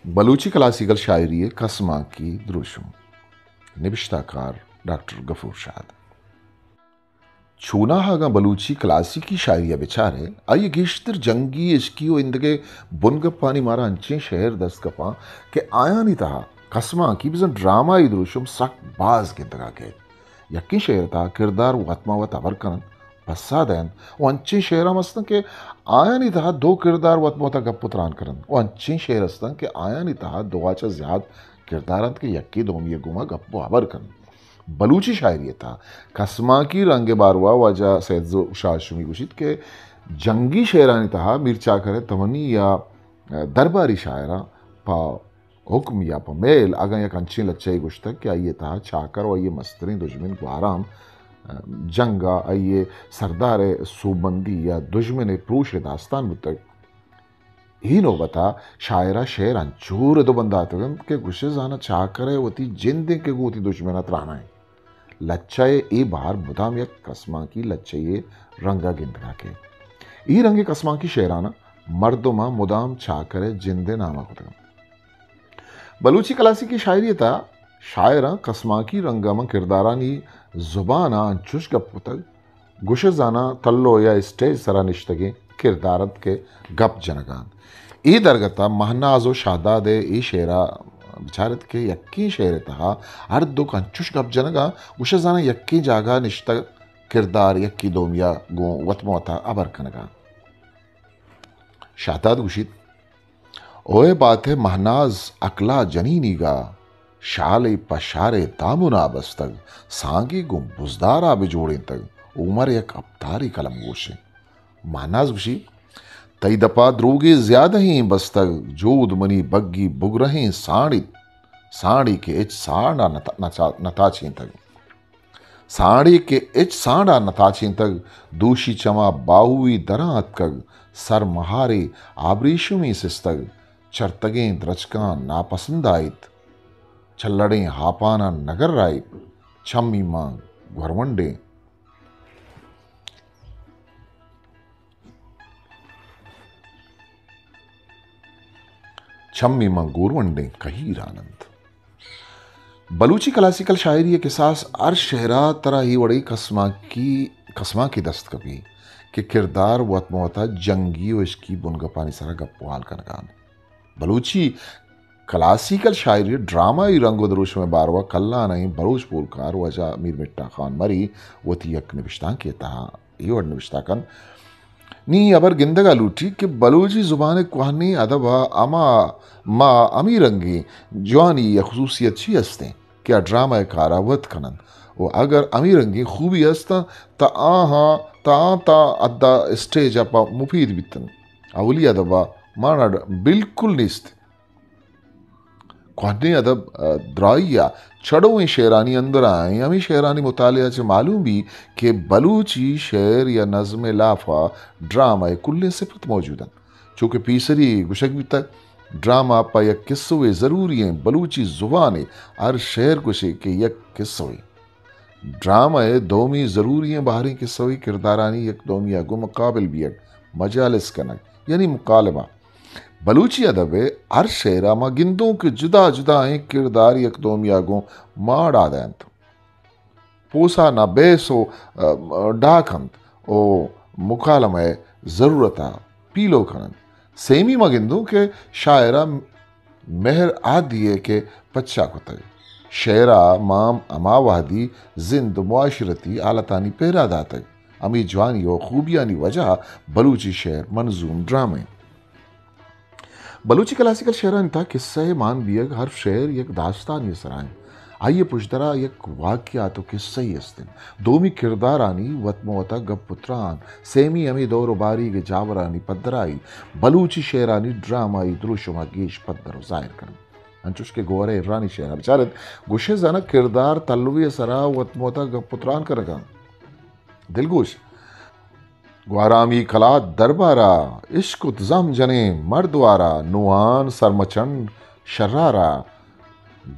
بلوچی کلاسیکل شاعری ءِ کسمانکی دروشم۔ نبشتہ کار ڈاکٹر غفور شاد۔ چوناہا اگاں بلوچی کلاسیکی شاعری ءَ بچارئے، آئی ءِ گیشتر جنگی، عشقی و ایندگہ بنگپانی مارا انچیں شعر دست کپاں کہ آیانی تہا کسمانکی بزاں ڈرامائی دروشم سک باز گندگا کئیت۔ یکیں شعر ءِ تہا کردار وت ماں وت ہبر کننت، پسہ دئینت و انچیں شعر ہم استنت کہ آیانی تہا دو کردار وت ماں وتا گپ و تران کننت و انچیں شعر استنت کہ آیانی تہا دو ءَ چہ زیات کردار انت کہ یکے دومی ءِ گوما گپ و ہبر کننت۔ بلوچی شاعری ءِ تہا کسمانکی رنگ ءِ باروا واجہ سید ظہور شاہ ہاشمی گوشیت کہ جنگی شعرانی تہا میر چاکر ءِ تمنی یا درباری شاعراں پہ حکم یا پہ میل اگاں یک انچیں لچہ یے گوشتگ کہ آئی ءِ تہا چاکر و آئی ءِ مستریں دژمن گوھرام جنگ ءَ آئی ءِ سردار ءِ سوبمندی یا دژمن ءِ پروش ءِ داستان بوتگ، اے نوبت ءَ شاعر ءَ شعر انچو رد و بند داتگ انت کہ گوشئے زاناں چاکر ءِ وتی جند انت کہ گوں وتی دژمن ءَ تران ءَ انت۔ لچہ ءِ اے بہر مدام یک کسمانکی لچہ یے ءِ رنگ ءَ گندگ ءَ کئیت۔ اے رنگ ءِ کسمانکی شعراناں مردماں مدام چاکر ءِ جند ءِ نام ءَ کتگ انت۔ بلوچی کلاسیکی شاعری ءِ تہا شاعراں کسمانکی رنگ ءَ ماں کردارانی زبان ءَ انچوش گپ کتگ، گوشئے زاناں تلو یا اسٹیج سرا نشتگیں کردار انت کہ گپ جنگ ءَ انت۔ اے درگت ءَ مہناز و شہداد ءِ اے شعر ءَ بچارت کہ یکیں شعر ءِ تہا ہر دوک انچوش گپ جنگ ءَ انت، گوشئے زاناں یکیں جاگہ ءَ نشتگ کردار یکے دومی ءَ گوں وت ماں وتا ہبر کنگ ءَ انت۔ شہداد گوشیت، اوئے بات ءِ مہناز عقلا جنینیگا، شالے پہ شارے دامنا بستگ، سانگے گوں بزدارا بجوڑینتگ، عمر یک ابتاری قلم گوشیں۔ مہناز گوشی، تئی دپا دروگے زیادہیں بستگ، جود منی بگی بگرہیں سانڑیت، سانڑی کہ ہچ سانڑا نتا-، نتا-، نتاچینتگ۔ سانڑے کہ ہچ سانڑا نتاچینتگ، دوشی چما باہوئی دراں اتکگ، سر مہارے آبریشمے سستگ، چرتگیں درچکاں ناپسند آئیت، چلڑیں ہاپاناں نگر آئیت، چمی ماں گورونڈیں۔ چمی ماں گورونڈیں کہیران انت۔ بلوچی کلاسیکل شاعری ءِ کساس ہر شعر ءَ ترا اے وڑیں کسمانکی، کسمانکے دست کپی کہ کردار وت ماں وتا جنگی و عشقی بنگپانی سرا گپ و ہال کنگ ءَ انت۔ بلوچی کلاسیکل شاعری ءِ ڈرامائی رنگ و دروشم ءِ باروا کلانیں بلوچ بولکار واجہ میر مٹھا خان مری وتی یک نبشتانکے ءِ تہا اے وڑ نبشتہ کنت، نی ہبر گندگ ءَ لوٹی کہ بلوچی زبان ءِ کوہنیں ادب ءَ ہما، ما ہمے رنگیں جوانی یا خصوصیت چی استیں کہ آ ڈرامہ ءِ کار ءَ وت کننت و اگر ہمے رنگیں خوبی استاں تہ آہاں، تہ آں تاں حد ءَ اسٹیج ءَ پہ مفید بیتنت۔ اولی ادب ءَ مانا بالکل نیست۔ کوہنیں ادب، ءَ، دراہی ءَ چڑویں شعرانی اندر ءَ ایں۔ ہمے شعرانی مطالعہ ءَ چہ معلوم بی کہ بلوچی شعر یا نظم ءِ لاف ءَ ڈرامہ ءِ کلیں صفت موجود انت۔ چو کہ پیسری گوشگ بیتگ، ڈرامہ پہ یک قصوے ضروری ایں، بلوچی زبان ءِ ہر شعر گوشے کہ یک قصوے۔ ڈرامہ ءِ دومی ضروری ایں بہریں قصوے کردارانی یک دومی ءَ گوں مقابل بیگ، مجالس کنگ، یعنی مکالمہ۔ بلوچی ادب ءِ ہر شعر ءَ ما گندوں کہ جدا جدائیں کردار یک دومی ءَ گوں ماڑا دئینت، پوسا نہ بحث و، ءَ، ڈاک انت و مکالمہ ءِ ضرورت ءَ پیلو کن انت۔ سیمی ما گندوں کہ شاعر ءَ مہر آ دیئے کہ پچا کتگ۔ شعر ءَ ماں ہما وہدی زند و معاشرتی حالتانی پہرا داتگ۔ ہمے جوانی و خوبیانی وجہ ءَ بلوچی شعر منظوم ڈرامہ انت۔ بلوچی کلاسیکل شعرانی تہا قصہ ءِ مان بیگ، ہر شعر یک داستانے ءِ سرا انت۔ آئی ءِ پژدرا یک واقعات و قصہ ئے است انت۔ دومی کردارانی وت ماں وتا گپ و تران، سیمی ہمے دور و باریگ ءِ جاورانی پدرائی، بلوچی شعرانی ڈرامائی دروشم ءَ گیش پدر و ظاہر کننت۔ انچوش کہ گوہر ءِ ہرانی شعر ءَ بچارت، گوشئے زاناں کردار تلوے ءِ سرا وت ماں وتا گپ و تران کنگ ءَ انت۔ دلگوش۔ گوہرامی کلات دربارا، اشکت زہم جنیں مردوارا، نوان سرمچنڈ شرارا،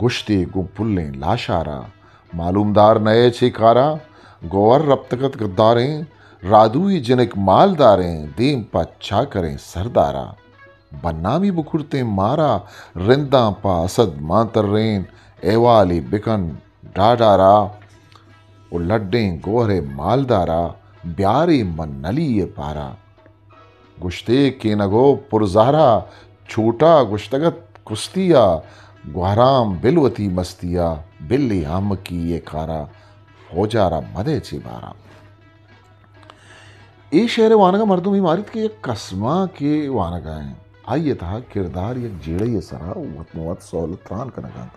گوشتے گوں پلیں لاشارا، معلومدار نئے چے کارا، گوہر رپتگ ات گداریں، رادوئی جنک مالداریں، دیم پہ چاکریں سردارا۔ بدنامی بکرتیں مارا، رنداں پہ حسد مان ترین، احوالے بکن ڈاڈارا، و لڈیں گوہر مالدارا، بیارے من نلی پارا۔ گوشتے کینگو پرزہرا، چوٹا گوشتگت کستیا، گوہرام بل وتی مستیا، بل اے احمقی اے کارا، فوجارا مدے چے بارا۔ اے شعر ءِ وانگ ءَ مردم اے ماریت کہ یک کسمانکے وانگ ءَ انت۔ آئی ءِ تہا کردار یک جیڑہے ءِ سرا وت مہ وت سول ءُ تران کنگ ءَ انت۔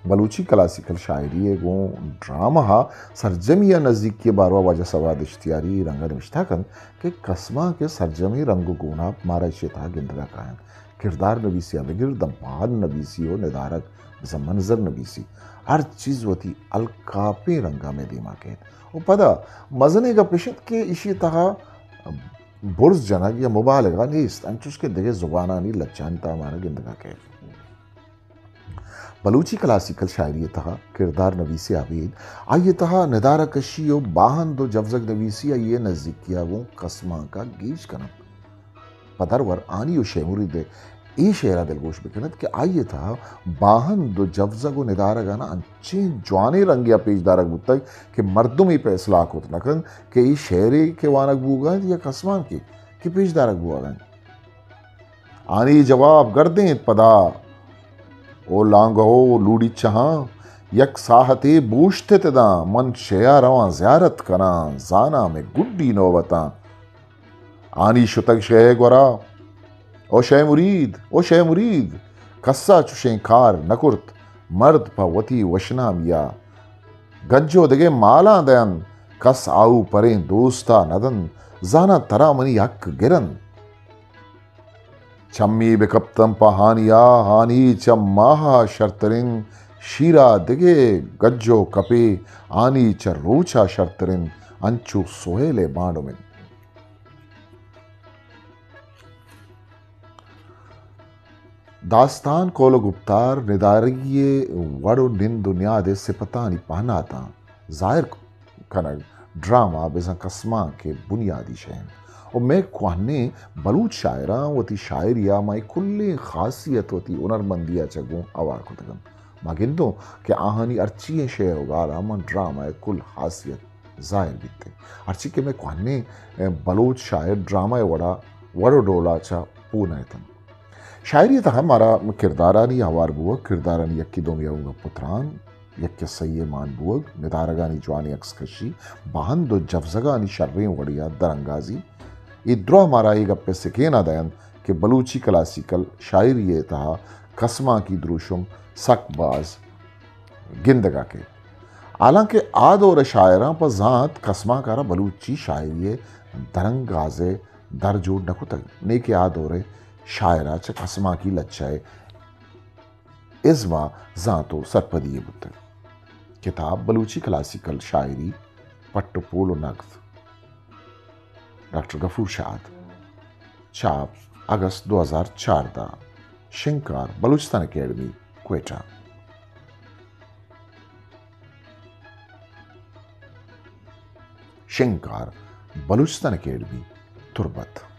بلوچی کلاسیکل شاعری ءِ گوں ڈرامہ ءَ سرجمی ءَ نزیکی ءِ باروا واجہ سواد اشتیاری اے رنگ ءَ نبشتہ کنت کہ کسمانک ءِ سرجمیں رنگ ءُ گوناپ مارا ایشی ءِ تہا گندگ ءَ کاینت۔ کردار نبیسی ءَ بگر داں باہن نبیسی ءُ ندارگ، بزاں منظر نبیسی، ہر چیز وتی الکاپیں رنگ ءَ مئے دیما کیت۔ ءُ پدا مزنیں گپ اش انت کہ ایشی ءِ تہا برز جنگ یا مبالغہ نیست، انچوش کہ دگہ زبانانی لچہانی تہا مارا گندگ ءَ کئیت۔ بلوچی کلاسیکل شاعری ءِ تہا کردار نویسی ءَ ابید آئی ءِ تہا ندارہ کشی ءُ باہند ءُ جوزگ نویسی آئی ءِ نزیکی ءَ گوں کسمانک ءَ گیش کن انت۔ پہ درور ہانی ءُ شے مرید ءِ اے شعر ءَ دلگوش بہ کن ات کہ آئی ءِ تہا باہند ءُ جوزگ ءُ ندارگان انچیں جوانیں رنگے ءَ پیش دارگ بوتگ کہ مردم اے پیسلہ ءَ کت نہ کنت کہ اے شعرے کہ وانگ بوگ ءَ انت یا کسمانکے کہ پیش دارگ بوگ ءَ انت۔ آنی جواب گردینت پدا، او لانگہو لوڑیچہاں، یک ساہتے بوشت ات داں، من شے ءَ رواں زیارت کناں، زاناں مئے گڈی نوبتاں۔ آنی شتگ شے ءِ گورا، او شے مرید، او شے مرید، کس ءَ چشیں کار نہ کرت، مرد پہ وتی وشنامی ءَ گنج ءُ دگہ مالاں دئینت، کس آہو پریں دوست ءَ نہ دنت، زاناں ترا منی حق گرنت۔ چمی بکپتن پہ ہانی ءَ، ہانی چہ ماہ ءَ شرترین، شیر ءَ دگہ گج ءُ کپے، ہانی چہ روچ ءَ شرترین، انچو سہیل ءِ بانڈمن۔ داستان، کول ءُ گپتار، ندارگی ءِ وڑ ءُ نند ءُ نیاد ءِ سپتانی پہناتاں ظاہر کنگ ڈرامہ بزاں کسمانک ءِ بنیادی شے انت۔ ءُ مئے کوہنیں بلوچ شاعراں وتی شاعری ءَ ماں اے کلیں خاصیت وتی ہنرمندی ءَ چہ گوں ہوار کتگ انت۔ ما گندوں کہ آہانی ہرچی ایں شعر ءُ گالاں ماں ڈرامہ ءِ کل خاصیت ظاہر بیت انت۔ ہرچی کہ مئے کوہنیں، اے، بلوچ شاعر ڈرامہ ءِ وڑا، وڑ ءُ ڈولا چہ پون ءَ اتنت۔ شاعری ءِ تہا مارا کردارانی ہوار بوگ، کردارانی یکے دومی ءَ گوں گپ ءُ تران، یک کسہ یے مان بوگ، ندارگانی جوانیں عکس کشی، باہند ءُ جوزگانی شریں وڑے ءَ درانگازی، اے دراہ مارا اے گپ ءِ سکین ءَ دئینت کہ بلوچی کلاسیکل شاعری ءِ تہا کسمانکی دروشم سک باز گندگ ءَ کئیت۔ حالانکہ آ دور ءِ شاعراں پہ زانت کسمانک ءَ را بلوچی شاعری ءِ درانگاز ءِ در جوڑ نہ کتگ، نئے کہ آ دور ءِ شاعر ءَ چہ کسمانکی لچہ ءِ ازم ءَ زانت ءُ سرپدی یے بوتگ۔ کتاب بلوچی کلاسیکل شاعری، پٹ ءُ پول ءُ نگد، ڈاکٹر غفور شاد، چاپ اگست دو ہزار چاردہ، شنگکار بلوچستان اکیڈمی، کوئٹہ۔ شنگکار بلوچستان اکیڈمی، تربت۔